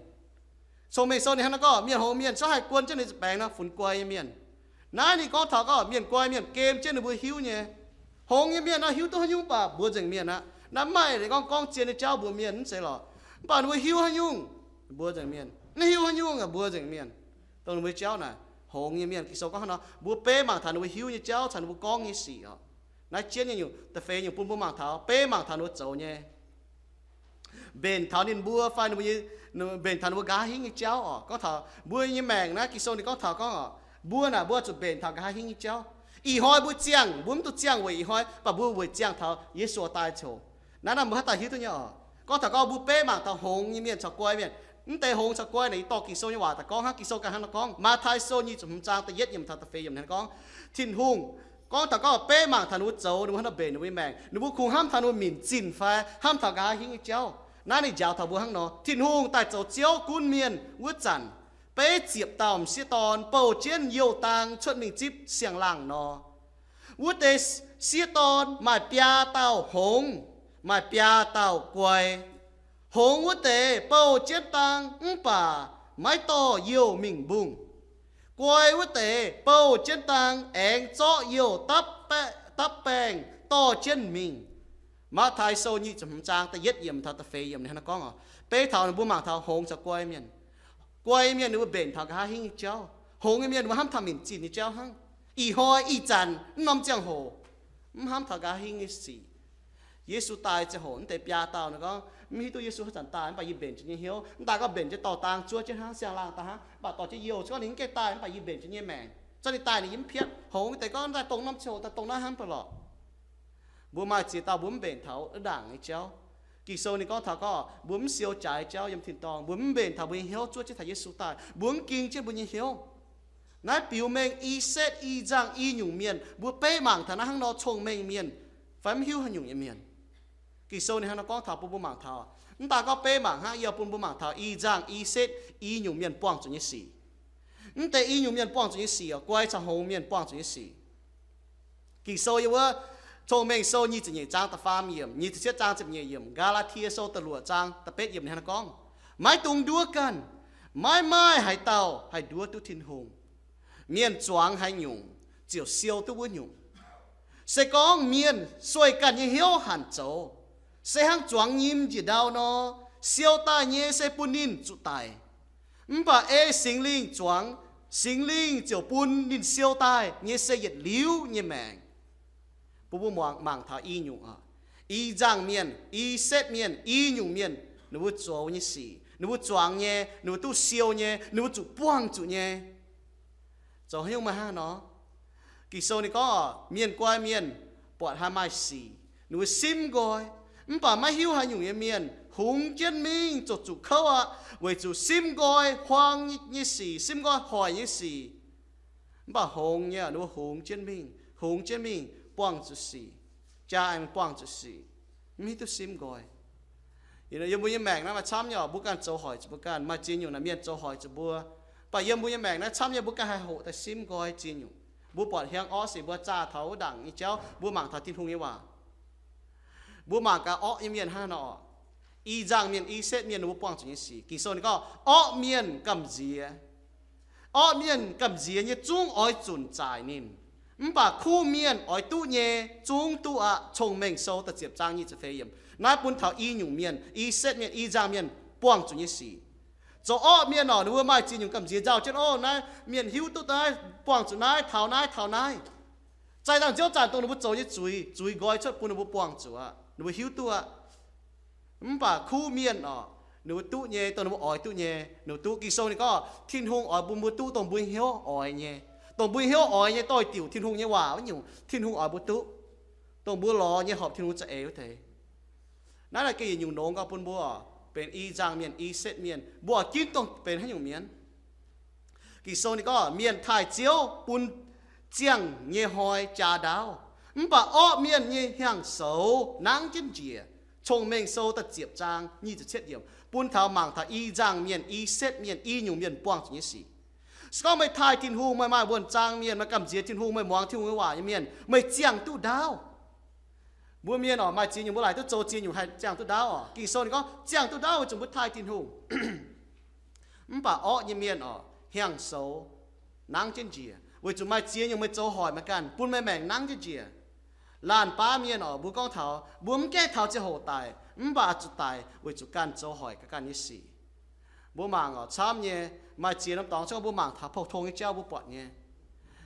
Cong-Mengh Sou ninh hnangv naaiv gorngv mienh hngongx mienh zungv haih guon jienv ninh nza'baengx nor funx guai nyei mienh. Naaiv ninh gorngv taux gorngv mienh guai mienh gem jienv ninh mbuo hiuv nyei. Hngongx nyei mienh nor hiuv duqv haaix nyungc baac mbuox nzengc mienh aqv. Naaiv mv maaih eix leiz gorngv gorngv zien nyei jauv mbuox mienh, mv zeiz lorqc. Mv baac ninh mbuo hiuv haaix nyungc, mbuo nzengc mienh. Mv hiuv haaix nyungc aqv, mbuo nzengc mienh. Dongh ninh mbuo jauv naaic, hngongx nyei mienh, Ging-Sou gorngv hnangv nor, mbuo beiv mangc taux ninh mbuo hiuv nyei jauv caux ninh mbuo gorngv nyei sic oc. Naaiv jienv nyei nyungc, da'feix nyungc bun mbuo mangc taux, beiv mangc taux ninh mbuo zoux nyei, mbenc taux ninh mbuo fai ninh mbuo nyei, mbenc taux ninh mbuo nqa'haav hingv nyei jauv oc. Gorngv taux mbuo nyei maengc naaiv, Ging-Sou ninh gorngv taux gorngv oc, mbuo naaic mbuo zuqc mbenc taux nqa'haav hingv nyei jauv. Ih hnoi mbuo ziangh, mbuo mv duqv ziangh weic ih hnoi, mv baac mbuo weic ziangh taux Yesu daaih ziouc. Naaiv naaiv mbuo haaix dauh hiuv duqv nyei oc. Gorngv taux gorngv mbuo beiv mangc taux hngongx nyei mienh caux guai mienh. Mv deix hngongx caux guai naaic, yie dorh Ging-Sou nyei waac daaih gorngv hnangv. Ging-Sou ganh hnangv nor gorngv, Matv^tai Sou nyic ziepc hmz zaang da'yietv yiemc taux da'feix yiemc hnangv nor gorngv, Tin-Hungh gorngv taux gorngv beiv mangc taux ninh mbuo zoux, ninh mbuo hnangv nor mbenc ninh mbuo nyei maengc, ninh mbuo kungx hnamv taux ninh mbuo minc zinh fai hnamv taux nqa'haav hingv nyei jauv. Naaiv ninh njaaux taux mbuo hnangv nor, Tin-Hungh daaih zoux Ziouv gunv mienh wuov zanc, beiv ziepc dauh m'sieqv dorn bouh jienv youh dang cuotv mingh zipv siang-laangh nor. Wuov deix sieqv dorn maaih biaa dauh hngongx, maaih biaa dauh guai. Hngongx wuov deix bouh jienv dang mv baac maiv dorh youh mingh mbungh. Guai wuov deix bouh jienv dang aengx zorqv youh dapv baengh dorh jienv mingh. Matv^tai Sou nyic ziepc hmz zaang da'yietv yiemc taux da'feix yiemc ninh hnangv naaiv gorngv oc. Beiv taux ninh mbuo mangc taux hngongx caux guai mienh. Guai mienh ninh mbuo mbenc taux nqa'haav hingv nyei jauv. Hngongx nyei mienh ninh mbuo hnamv taux minc zinh nyei jauv hnangv. Ih hnoi ih zanc mv norm ziangh hoc, mv hnamv taux nqa'haav hingv nyei sic. Yesu daaih ziangh hoc, mv deix biaa dauh ninh gorngv, mv hiuv duqv Yesu haaix zanc daaih, mv baac yie mbenc jienv nyei hnyouv. Mv daaih gorngv mbenc jienv dorh dang zuov jienv hnangv, siang-laangh daaih hnangv, mv baac dorh jienv youh, gorngv ninh mv gaengh daaih, mv baac yie mbenc jienv nyei maengc. Zorqv ninh daaih ninh yie mv piatv. Hngongx deix gorngv daaih dongh norm ziangh hoc, daaih dongh naaiv hnangv ba'lorqc. Mbuo maaih ziex dauh mbuo mv mbenc taux wuov ndaangc nyei jauv. Ging-Sou ninh gorngv taux gorngv mbuo mv siou jaaix jauv yiem tin-dorngh, mbuo mv mbenc taux mbuo nyei hnyouv zuov jienv taux Yesu daaih, mbuo mv ging jienv mbuo nyei hnyouv. Naaiv biux mengh i setv i nzangh i nyungc mienh, mbuo beiv mangc taux naaiv hnangv nor cong-mengh mienh fai mv hiuv haaix nyungc nyei mienh. Ging-Sou ninh hnangv nor gorngv taux bun mbuo mangc taux, mv daaih gorngv beiv mangc hnangv, yie bun mbuo mangc taux i nzangh i setv i nyungc mienh buangh zuqc nyei sic. Mv deix i nyungc mienh buangh zuqc nyei sic oc, guai caux hngongx mienh buangh zuqc nyei sic. Ging-Sou yiem wuov Cong-Mengh Sou nyic ziepc nyeic zaang da'faam yiemc, nyic ziepc cietv zaang ziepc nyeic yiemc, Gaa^laa^tie Sou da'luoqc zaang da'betv yiemc hnangv naaiv gorngv, maiv dungx nduov ganh. Maiv maaih haaix dauh haih nduov duqv Tin-Hungh. Mienh zuangx haaix nyungc, ziouc siou duqv wuov nyungc. Se gorngv mienh sueih ganh nyei hnyouv hanc zoux, se hnangv zuangx nyim njiec ndau nor, siou daaih nyei se bun ninh zuqc daic. Mv baac ei Singx Lingh zuangx, Singx Lingh ziouc bun ninh siou daaih nyei se yietc liuz nyei maengc. Bun mbuo mangc, mangc taux i nyungc oc. I nzangh mienh, i setv mienh, i nyungc mienh, ninh mbuo zoux nyei sic, ninh mbuo zuangx nyei, ninh mbuo duqv siou nyei, ninh mbuo zuqc buangh zuqc nyei, zoux haaix nyungc maaih hnangv nor. Ging-Sou ninh gorngv, mienh guai mienh buatc haaix maaih sic, ninh mbuo simv nqoi. Mv baac maiv hiuv haaix nyungc nyei mienh hungx jienv mingh ziouc zuqc kouv aqv, weic zuqc simv nqoi huaang nyei sic, simv nqoi hoic nyei sic. Mv baac hngongx nyei ninh mbuo hungx jienv mingh, hungx jienv mingh buangh zuqc sic, jaa aengx buangh zuqc sic, mv hiuv duqv simv nqoi. Yiem mbuo nyei maengc naaiv maaih camv nyei oc, mbuo ganh zoux hoic zuqc mbuo ganh, maaih ziex nyungc naaic mienh zoux hoic zuqc mbuo. Mv baac yiem mbuo nyei maengc naaiv camv nyei mbuo ganh haih hoqc daaih simv nqoi ziex nyungc. Mbuo buatc hiaang orqv sic mbuo zaah taux wuov ndaangc nyei jauv, mbuo mangc taux Tin-Hungh nyei waac. Mbuo mangc gaax orqv nyei mienh hnangv haaix nor oc. I nzangh mienh, i setv mienh ninh mbuo buangh zuqc nyei sic. Ging-Sou ninh gorngv, orqv mienh gamh nziex. Orqv mienh gamh nziex nyei zungv oix zunc zaaic ninh. Mv baac kuv mienh oix duqv nyei zungv duqv aqv. Cong-Mengh Sou da'ziepc zaang nyic ziepc feix yiemc. Naaiv bun taux i nyungc mienh, i setv mienh, i nzangh mienh buangh zuqc nyei sic. Zoux orqv mienh oc, ninh mbuo maaih ziex nyungc gamh nziex nzauh jienv, o, naaiv mienh hiuv duqv naaiv, buangh zuqc naaiv, taux naaiv, taux naaiv. Zaih ndaangc nziouv zanc dongh ninh mbuo zoux nyei zuiz, zuiz nqoi cuotv bun ninh mbuo buangh zuqc aqv, ninh mbuo hiuv duqv aqv. Mv baac kuv mienh oc, ninh mbuo duqv nyei, dongh ninh mbuo oix duqv nyei, ninh mbuo duqv. Ging-Sou ninh gorngv Tin-Hungh oix bun mbuo duqv dongh mbuo hnyouv oix nyei. Dongh mbuo hnyouv oix nyei doix-diuc Tin-Hungh nyei waac wuov nyungc, Tin-Hungh oix mbuo duqv. Dongh mbuo lorz nyei horpc Tin-Hungh za'eix wuov deix. Naaiv naaic gengh yietc nyungc longx gauh bun mbuo oc, benx i nzangh mienh, i setv mienh, mbuo oix ginv dongh benx haaix nyungc mienh. Ging-Sou ninh gorngv, mienh taaih Ziouv bun ziangh nyei hnoi jaa ndaauv, mv baac orqv mienh nyei hiaang-soux nangv jienv njiec. Cong-Mengh Sou da'ziepc zaang nyic ziepc cietv yiemc bun taux mangc taux i nzangh mienh, i setv mienh, i nyungc mienh buangh zuqc nyei sic. Se gorngv meih taaih Tin-Hungh, meih maaih wuonh zaang mienh, meih gamh nziex Tin-Hungh, meih muangx Tin-Hungh nyei waac nyei mienh, meih ziangh duqv ndaauv. Mbuo mienh oc, maaih ziex nyungc mbuo laaic duqv zoux ziex nyungc haih ziangh duqv ndaauv oc. Ging-Sou ninh gorngv ziangh duqv ndaauv weic zuqc mbuo taaih Tin-Hungh. Mv baac orqv nyei mienh oc, hiaang-soux nangv jienv njiec, weic zuqc maaih ziex nyungc meih zoux hoic meih ganh, bun meih maengc nangv jienv njiec. Laanh baav mienh oc, mbuo gorngv taux mbuo mv gaengh taux ziangh hoc daic, mv baac zuqc daic weic zuqc ganh zoux hoic gaax ganh nyei sic. Mbuo mangc oc, camv nyei, maaih ziex norm dorngx se gorngv mbuo mangc taux pou-tong nyei jauv mbuo buatc nyei.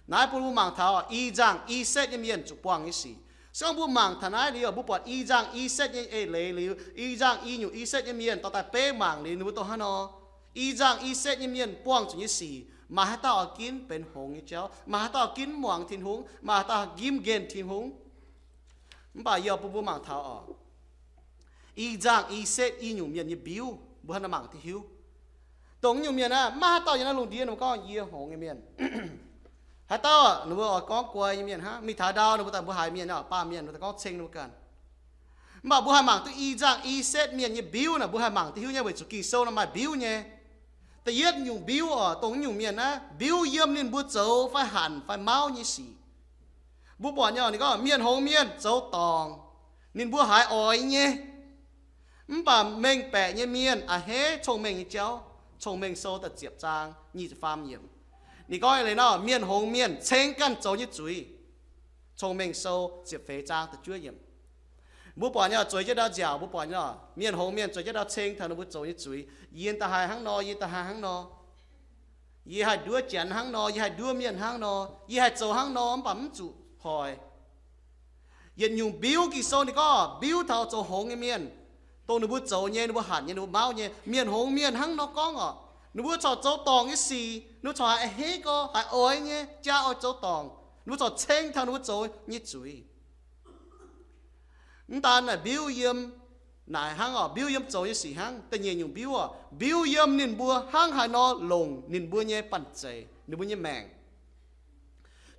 Naaiv bun mbuo mangc taux i nzangc i setv nyei mienh zuqc buangh nyei sic. Se gorngv mbuo mangc taux naaiv liuz, mbuo buatc i nzangc i setv nyei eix leiz liuz, i nzangc i nyungc i setv nyei mienh dorh daaih beiv mangc liuz, ninh mbuo dongh hnangv nor. I nzangc i setv nyei mienh buangh zuqc nyei sic, maaih haaix dauh oix ginv benx hngongx nyei jauv? Maaih haaix dauh ginv muangx Tin-Hungh? Maaih haaix dauh ginv nqemh Tin-Hungh? Mv baac yie bun mbuo mangc taux oc, i nzangc i setv i nyungc mienh nyei mbiuv, mbuo hnangv nor mangc duqv hiuv. Dongh nyungc mienh aeqv, maiv haaix dauh yiem naaiv lungh ndiev ninh mbuo gorngv yie hngongx nyei mienh. Haaix dauh ninh mbuo oix gorngv guai nyei mienh hnangv. Mingh taux ndau ninh mbuo daaih mbuo haiz mienh, baamh mienh ninh mbuo daaih gorngv ceng ninh mbuo ganh. Mv baac mbuo haih mangc duqv i nzangc i setv mienh nyei mbiuv naaic, mbuo haih mangc duqv hiuv nyei weic zuqc Ging-Sou nor maaih mbiuv nyei. Da'yietv nyungc mbiuv oc, dongh nyungc mienh naaiv, mbiuv yiem ninh mbuo zoux fai hanc fai mauv nyei sic. Mbuo buatc nyei oc, ninh gorngv mienh hngongx mienh zoux dorngc, ninh mbuo haiz oix nyei. Mv baac mengh baeqc nyei mienh a'hneiv Cong-Mengh nyei jauv. Cong-Mengh Sou da'ziepc zaang nyic ziepc faam yiemc. Ninh gorngv nyei leiz nor, mienh hngongx mienh ceng ganh zoux nyei zuiz. Cong-Mengh Sou ziepc feix zaang da'juov yiemc. Mbuo buatc nyei zueiz jienv ndau nziaauc, mbuo buatc nyei mienh hngongx mienh zueiz jienv ndau ceng taux ninh mbuo zoux nyei zuiz. Yie da'haaix hnangv nor, yie da'haaix hnangv nor. Yie haih nduov janx hnangv nor, yie haih nduov mienh hnangv nor, yie haih zoux hnangv nor, mv baac mv zuqc hoic. Yietc nyungc mbiuv Ging-Sou ninh gorngv mbiuv taux zoux hngongx nyei mienh, dongh ninh mbuo zoux nyei, ninh mbuo hanc nyei, ninh mbuo mauv nyei, mienh hngongx mienh hnangv nor gorngv oc. Ninh mbuo corc zoux dorngc nyei sic, ninh mbuo corc haiz a'hneiv gorx, haiz oix nyei, jaa oix zoux dorngc. Ninh mbuo corc ceng taux ninh mbuo zoux nyei zuiz. Mv daan naaic mbiuv yiem naaic hnangv oc, mbiuv yiem zoux nyei sic hnangv. Da'nyeic nyungc mbiuv oc, mbiuv yiem ninh mbuo hnangv haaix nor longc ninh mbuo nyei banh zeic, ninh mbuo nyei maengc.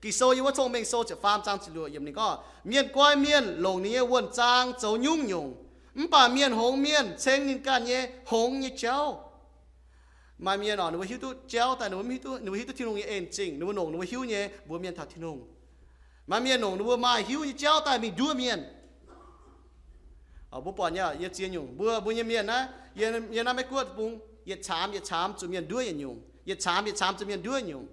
Ging-Sou yiem wuov Cong-Mengh Sou ziepc faam zaang ziepc luoqc yiemc ninh gorngv, mienh guai mienh longc ninh nyei wuonh zaang zoux nyungc-nyungc, mv baac mienh hngongx mienh ceng ninh ganh nyei hngongx nyei jauv. Maaih mienh oc, ninh mbuo hiuv duqv jauv daaih, ninh mbuo hiuv duqv, ninh mbuo hiuv duqv Tin-Hungh nyei en zingh, ninh mbuo longc ninh mbuo hiuv nyei mbuox mienh taux Tin-Hungh. Maaih mienh longc ninh mbuo maaih hiuv nyei jauv daaih mingh nduov mienh. Mbuo buatc nyei, yie ziex nyungc, mbuo, mbuo nyei mienh naaiv, yie, yie naaiv Meiv Guoqv bung, yietc caamx yietc caamx zuqc mienh nduov yietc nyungc, yietc caamx yietc caamx zuqc mienh nduov yietc nyungc.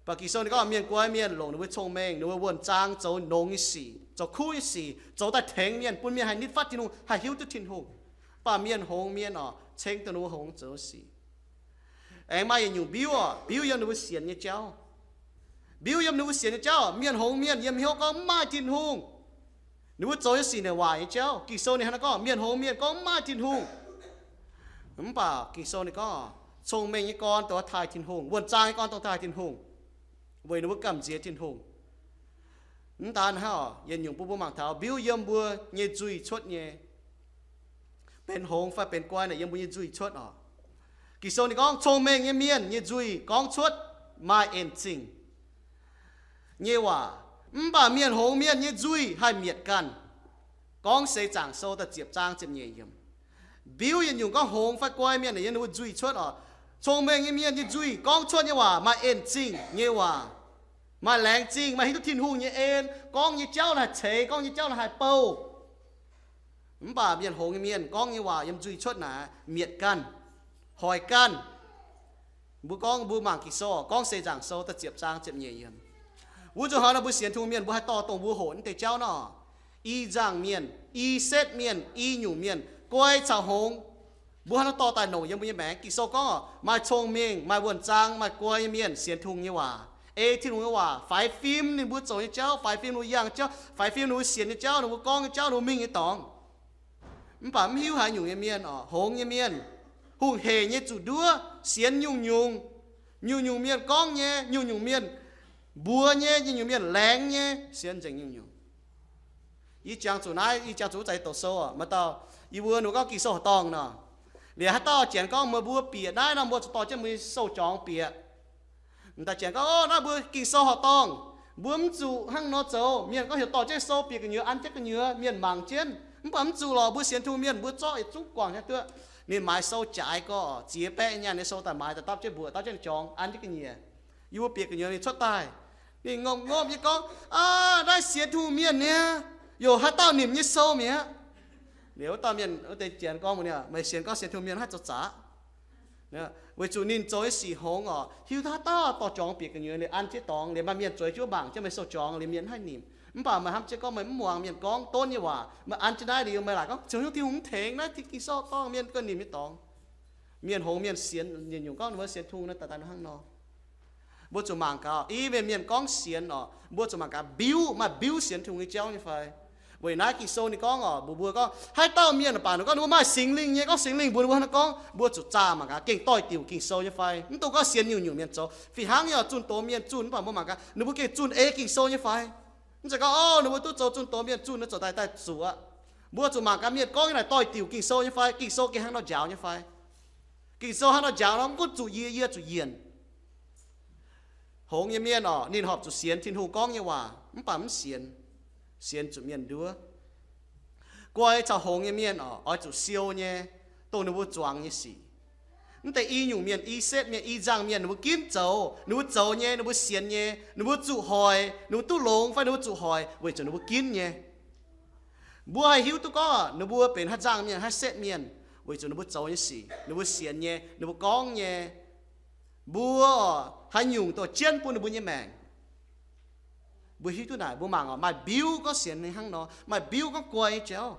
Mv baac Ging-Sou ninh gorngv mienh guai mienh longc ninh mbuo cong-mengh, ninh mbuo wuonh zaang zoux nongx nyei sic, zoux kuv nyei sic, zoux daaih tengx mienh, bun mienh haih nitv fatv Tin-Hungh, haih hiuv duqv Tin-Hungh. Mv baac mienh hngongx mienh oc, ceng dongh ninh mbuo hngongx zoux sic. Aengx maaih yietc nyungc mbiuv oc, mbiuv yiem ninh mbuo sienx nyei jauv. Mbiuv yiem ninh mbuo sienx nyei jauv, mienh hngongx mienh yiem hnyouv gorngv mv maaih Tin-Hungh. Ninh mbuo zoux nyei sic naaic waaic nyei jauv. Ging-Sou ninh hnangv naaiv gorngv, mienh hngongx mienh gorngv mv maaih Tin-Hungh. Mv baac Ging-Sou ninh gorngv, cong-mengh nyei gorn dongh taaih Tin-Hungh, wuonh zaang nyei gorn dongh taaih Tin-Hungh, weic ninh mbuo gamh nziex Tin-Hungh. Mv daan hnangv oc, yietc nyungc bun mbuo mangc taux mbiuv yiem mbuo nyei nzuih cuotv nyei. Benx hngongx fai benx guai naaic yiem mbuo nyei nzuih cuotv oc. Ging-Sou ninh gorngv, cong-mengh nyei mienh nyei nzuih gorngv cuotv maaih en zingh nyei waac, mv baac mienh hngongx mienh nyei nzuih haih mietc ganh. Gorngv Seix Zaangc Sou da'ziepc zaang ziepc nyeic yiemc. Mbiuv yietc nyungc gorngv hngongx fai guai mienh naaic yiem ninh mbuo nzuih cuotv oc. Cong-mengh nyei mienh nyei nzuih gorngv cuotv nyei waac maaih en zingh nyei waac, maaih laengz zingh, maaih hiuv duqv Tin-Hungh nyei en, gorngv nyei jauv naaic haih ceix, gorngv nyei jauv naaic haih bouh. Mv baac mienh hngongx nyei mienh gorngv nyei waac yiem nzuih cuotv naaic mietc ganh, hoic ganh. Mbuo gorngv mbuo mangc Ging-Sou, gorngv Seix Zaangc Sou da'ziepc zaang ziepc nyeic yiemc. Wuov nzunc hnoi nor mbuo sienx Tin-Hungh mienh mbuo haih dorh dongh mbuo hoqc naaiv deix jauv nor. I nzangc mienh, i setv mienh, i nyungc mienh, guai caux hngongx, mbuo hnangv nor dorh daaih longc yiem mbuo nyei maengc. Ging-Sou gorngv oc, maaih cong-mengh, maaih wuonh zaang, maaih guai nyei mienh sienx Tin-Hungh nyei waac, ei Tin-Hungh nyei waac, faix fim ninh mbuo zoux nyei jauv, faix fim ninh mbuo yangh jauv, faix fim ninh mbuo sienx nyei jauv, ninh mbuo gorngv nyei jauv, ninh mbuo mingh nyei dorngx. Mv baac mv hiuv haaix nyungc nyei mienh oc, hngongx nyei mienh, hungh hec nyei zuqc nduov, sienx nyungc-nyungc. Nyungc-nyungc mienh gorngv nyei, nyungc-nyungc mienh mbuox nyei, nyungc-nyungc mienh laengz nyei, sienx nzengc nyungc-nyungc. Yie jangx zuqc naaiv, yie jangx zuqc wuov zanc yie doqc sou oc, maaih dauh yie mbuo ninh mbuo gorngv Ging-Sou horqc dorngh nor. Liuz haaix dauh janx gorngv meih mbuo bieqc naaiv nor, mbuo zuqc dorh jienv mbuo nyei sou-jorngx bieqc. M'daaih janx gorngv, o, naaiv mbuo Ging-Sou horqc dorngh, mbuo mv zuqc hnangv nor zoux. Mienh gorngv heuc dorh jienv sou bieqc gu'nyuoz an jienv gu'nyuoz mienh mangc jienv. Mv baac mv zuqc lorqc, mbuo sienx Tin-Hungh mienh mbuo zorqv yietc zungv guangc nyei duqv. Ninh maaiz sou jaaix gorx, ziex baeqv nyaanh nyei sou daaih maaiz daaih dapv jienv mbuoqc, dapv jienv jorngx an jienv gu'nyuoz. Yie mbuo bieqc gu'nyuoz ninh cuotv daaih, ninh ngomv-ngomv nyei gorngv, aa, naaiv sienx Tin-Hungh mienh niaa, yaac haaix dauh nimc nyei sou mi'aqv. Liuz wuov dauh mienh wuov deix janx gorngv mbuox ninh, meih sienx gorngv sienx Tin-Hungh mienh haih zoux zaqc. Weic zuqc ninh zoux nyei sic hngongx oc, hiuv haaix dauh dorh jorngx bieqc gu'nyuoz liuz an jienv dorngx, liuz maaih mienh zueiz jienv mangc jienv meih sou jorngx liuz mienh haih nimc. Mv baac meih hnamv jienv gorngv meih mv muangx mienh gorngv donv nyei waac, meih an jienv naaiv liuz meih laaic gorngv Tin-Hungh, Tin-Hungh mv tengx naaiv Ging-Sou dorngh mienh gauh nimc nyei dorngx. Mienh hngongx mienh sienx nyungc-nyungc gorngv ninh mbuo sienx Tin-Hungh naaiv daaih daaih hnangv nor. Mbuo zuqc mangc gaax, i mienh mienh gorngv sienx orqc, mbuo zuqc mangc gaax mbiuv, maaih mbiuv sienx Tin-Hungh nyei jauv nyei fai? Weic naaiv Ging-Sou ninh gorngv orqc, mbuox mbuo gorngv haaix dauh mienh baac ninh gorngv ninh mbuo maaih Singx Lingh nyei, gorngv Singx Lingh mbuox ninh mbuo hnangv gorngv, mbuo zuqc zaah mangc gaax gengh doix-diuc Ging-Sou nyei fai. Mv dungx gorngv sienx nyungc-nyungc mienh zoux. Fih hnangv nyei orqc, zunh doz mienh zunh, mv baac mbuo mangc gaax ninh mbuo gengh zunh ei Ging-Sou nyei fai. Mv zeiz gorngv, o, ninh mbuo duqv zoux zunh doz mienh zunh, ninh zoux daaih daaih zuqc aqv. Mbuo zuqc mangc gaax mienh gorngv nyei naaic doix-diuc Ging-Sou nyei fai, Ging-Sou gengh hnangv nor njaaux nyei fai. Ging-Sou hnangv nor njaaux nor, mv gunv zuqc yie, yie zuqc yienc. Hngongx nyei mienh orqc, ninh horpc zuqc sienx Tin-Hungh gorngv nyei waac, mv baac mv sienx, sienx zuqc mienh nduov. Guai caux hngongx nyei mienh orqc, oix zuqc siou nyei, dongh ninh mbuo zuangx nyei sic. Mv deix i nyungc mienh, i setv mienh, i nzangc mienh, ninh mbuo ginv zoux, ninh mbuo zoux nyei, ninh mbuo sienx nyei, ninh mbuo zuqc hoic, ninh mbuo duqv longx fai ninh mbuo zuqc hoic weic zuqc ninh mbuo ginv nyei. Mbuo haih hiuv duqv gorngv ninh mbuo benx haaix nzangc mienh, haaix setv mienh, weic zuqc ninh mbuo zoux nyei sic, ninh mbuo sienx nyei, ninh mbuo gorngv nyei. Mbuo haaix nyungc dongh jienv bun ninh mbuo nyei maengc. Mbuo hiuv duqv naaic, mbuo mangc orqc, maaih mbiuv gorngv sienx ninh hnangv nor, maaih mbiuv gorngv guai nyei jauv.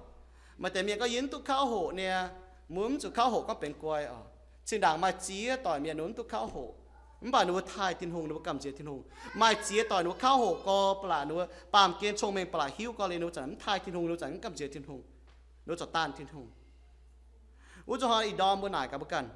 Maaih deix mienh gorngv, yie mv duqv kauv hoqc niaa. Mbuo mv zuqc kauv hoqc gorngv benx guai orqc. Zinh ndaangc maaih ziex doic mienh ninh mv duqv kauv hoqc, mv baac ninh mbuo taaih Tin-Hungh, ninh mbuo gamh nziex Tin-Hungh. Maaih ziex doic ninh mbuo kauv hoqc gorx, ba'laqc ninh mbuo baamh gen cong-mengh ba'laqc hiuv gorx liuz, ninh mbuo zanc mv taaih Tin-Hungh, ninh mbuo zanc mv gamh nziex Tin-Hungh, ninh mbuo zanc daanh Tin-Hungh. Wuov zuqc hnoi ih ndorm mbuo naaic gaax mbuo ganh,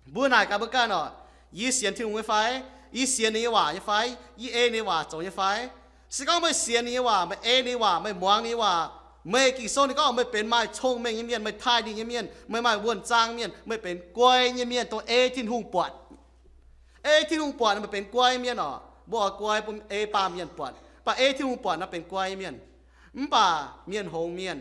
mbuo naaic gaax mbuo ganh orqc, yie sienx Tin-Hungh nyei fai? Yie sienx ninh nyei waac nyei fai? Yie ei ninh nyei waac zoux nyei fai? Se gorngv meih sienx ninh nyei waac, meih ei ninh nyei waac, meih muangx ninh nyei waac, meih, Ging-Sou ninh gorngv meih benx maaih cong-mengh nyei mienh, meih taaih ninh nyei mienh, meih maaih wuonh zaang mienh, meih benx guai nyei mienh, dongh ei Tin-Hungh buatc. Ei Tin-Hungh buatc meih benx guai mienh orqc. Mbuo oix guai bun ei baamh mienh buatc, mv baac ei Tin-Hungh buatc nor benx guai mienh. Mv baac mienh hngongx mienh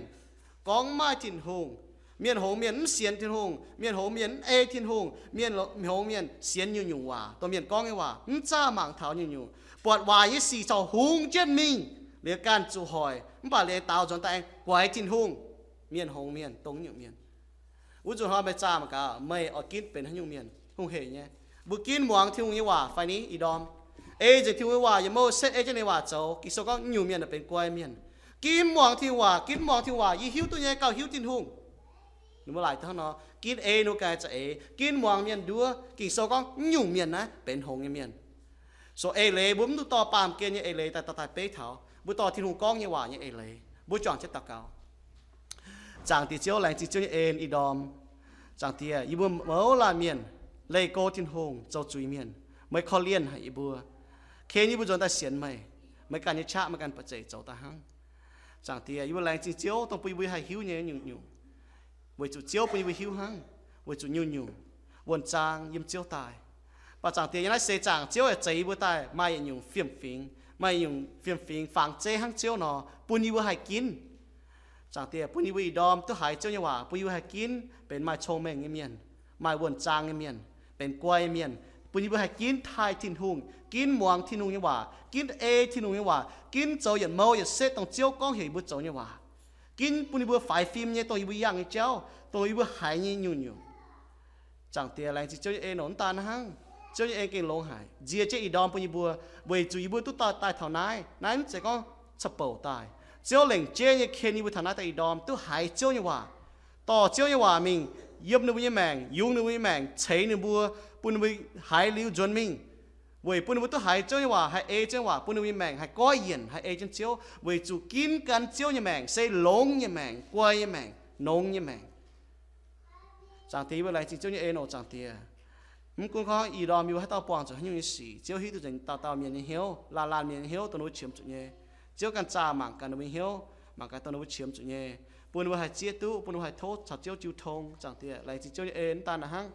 gorngv mv maaih Tin-Hungh, mienh hngongx mienh mv sienx Tin-Hungh, mienh hngongx mienh mv ei Tin-Hungh, mienh hngongx mienh sienx nyungc-nyungc waac, dongh mienh gorngv nyei waac, mv zaah mangc taux nyungc-nyungc, buatc waaic nyei sic corc hungx jienv mingh, liuz ganh zuqc hoic, mv baac liuz daaux nzuonx daaih aengx guaix Tin-Hungh. Mienh hngongx mienh dongh nyungc mienh. Wuov nzunc hnoi meih zaah mangc gaax, meih oix ginv benx haaix nyungc mienh hungh heic nyei. Mbuo ginv muangx Tin-Hungh nyei waac fai ni, ih ndorm? Ei nzengc Tin-Hungh nyei waac, yietc mouh setv ei jienv ninh waac zoux. Ging-Sou gorngv nyungc mienh naaic benx guai mienh. Ginv muangx Tin-Hungh waac, ginv muangx Tin-Hungh waac, yie hiuv duqv nyei gauh hiuv Tin-Hungh. Ninh mbuo laaic dangh nor, ginv ei ninh mbuo ganh za'eix, ginv muangx mienh nduov. Ging-Sou gorngv nyungc mienh naaiv benx hngongx nyei mienh. So eix leiz mbuo mv dungx dorh baamh gen nyei eix leiz daaih, daaih, daaih beiv taux, mbuo dorh Tin-Hungh gorngv nyei waac nyei eix leiz. Mbuo juangc jienv daux gaux. Zaangc Diex Ziouv, laengz zingh Ziouv nyei en ih ndorm. Zaangc Diex, yie mbuo mouz laanh mienh leih go Tin-Hungh zoux zuiz-mienh, meih korv-lienh haic yie mbuo, ken yie mbuo nzuonx daaih sienx meih. Meih ganh nyei qaqv meih ganh ba'zeic zoux daaih hnangv. Zaangc Diex, yie mbuo laengz zingh Ziouv dongh bun yie mbuo haih hiuv nyei nyungc-nyungc, weic zuqc Ziouv bun yie mbuo hiuv hnangv, weic zuqc nyungc-nyungc wuonh zaang yiem Ziouv daaih. Mv baac Zaangc Diex, yiem naaiv seix zaangc Ziouv yaac zeix yie mbuo daaih maaih yietc nyungc fiem-fingx, maaih yietc nyungc fiem-fingx fangx zeiv hnangv Ziouv nor, bun yie mbuo haih ginv. Zaangc Diex, bun yie mbuo ih ndorm duqv haiz Ziouv nyei waac, bun yie mbuo haih ginv benx maaih cong-mengh nyei mienh, maaih wuonh zaang nyei mienh, benx guai nyei mienh, bun yie mbuo haih ginv taaih Tin-Hungh, ginv muangx Tin-Hungh nyei waac, ginv ei Tin-Hungh nyei waac, ginv zoux yietc mouh yietc setv dongh Ziouv gorngv heuc yie mbuo zoux nyei waac, ginv bun yie mbuo faix fim nyei dongh yie mbuo yangh nyei jauv, dongh yie mbuo haiz nyei nyungc-nyungc. Zaangc Diex, laengz zingh Ziouv nyei en oc. Mv daan hnangv, Ziouv nyei en gengh longx haic, nzie jienv ih ndorm bun yie mbuo, weic zuqc yie mbuo duqv daaih, daaih taux naaiv. Naaiv mv zeiz gorngv caqv-bouc daaih. Ziouv lengc jeiv nyei ken yie mbuo taux naaiv daaih ih ndorm duqv haiz Ziouv nyei waac, dorh Ziouv nyei waac mingh yiem ninh mbuo nyei maengc, yungz ninh mbuo nyei maengc, ceix ninh mbuo, bun ninh mbuo haiz liuz nzuonx mingh, weic bun ninh mbuo duqv haiz Ziouv nyei waac, haih ei Ziouv nyei waac, bun ninh mbuo nyei maengc haih goiv yienc, haih ei jienv Ziouv, weic zuqc ginv gan Ziouv nyei maengc se longx nyei maengc, guai nyei maengc, nongx nyei maengc. Zaangc Diex, yie mbuo laengz zingh Ziouv nyei en oc. Zaangc Diex, mv gunv gorngv ih ndorm yie mbuo haaix dauh buangh zuqc haaix nyungc nyei sic, Ziouv hiuv duqv nzengc dauh dauh mienh nyei hnyouv, laanh laanh mienh nyei hnyouv, dongh ninh mbuo qiemx zuqc nyei. Ziouv ganh zaah mangc gaax ninh mbuo nyei hnyouv, mangc gaax dongh ninh mbuo qiemx zuqc nyei, bun ninh mbuo haih zieqv duqv, bun ninh mbuo haih tov caux Ziouv jiu tong. Zaangc Diex, laengz zingh Ziouv nyei en. Mv daan naaiv hnangv,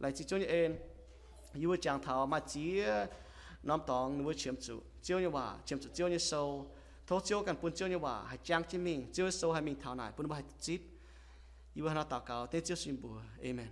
laengz zingh Ziouv nyei en. Yie mbuo jangx taux maaih ziex norm dorngx ninh mbuo qiemx zuqc Ziouv nyei waac, qiemx zuqc Ziouv nyei sou. Tov Ziouv ganh bun Ziouv nyei waac haih jangv jienv mingh, Ziouv nyei sou haih mingh taux naaic, bun ninh mbuo haih zipv. Yie mbuo hnangv nor daux gaux dengv Ziouv sin mbuox. Aamen.